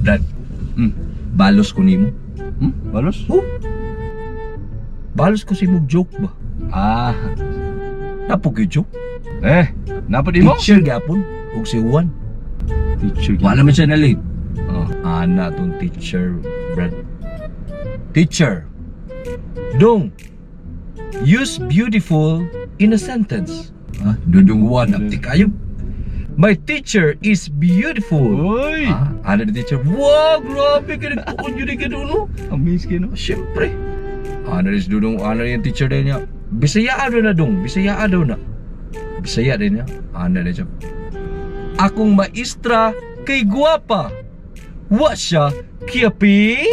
Brad, balos ko nimo. Balos? Oh. Balos ko sa imong joke ba? Ah. Naa pod koy joke. Eh, naa pod imo? Teacher gyapon ug si Juan. Teacher. Wala man siya na late. Oh. Ana tong teacher, Brad. Teacher. Dong. Use "beautiful" in a sentence. Ah, Dudong Juan, apti kayo. My teacher is beautiful. Uy! Ah, ana the teacher. Wow, grabe ka, nagtukod yun ka no. Amaze kayo, no? Siyempre. Ana is Dudong, ana yung teacher din niya. Bisaya daw na dong, Bisaya daw na. Bisaya din niya. Ana din siya. Akong maestra kay guwapa. Wa siya kiyapi.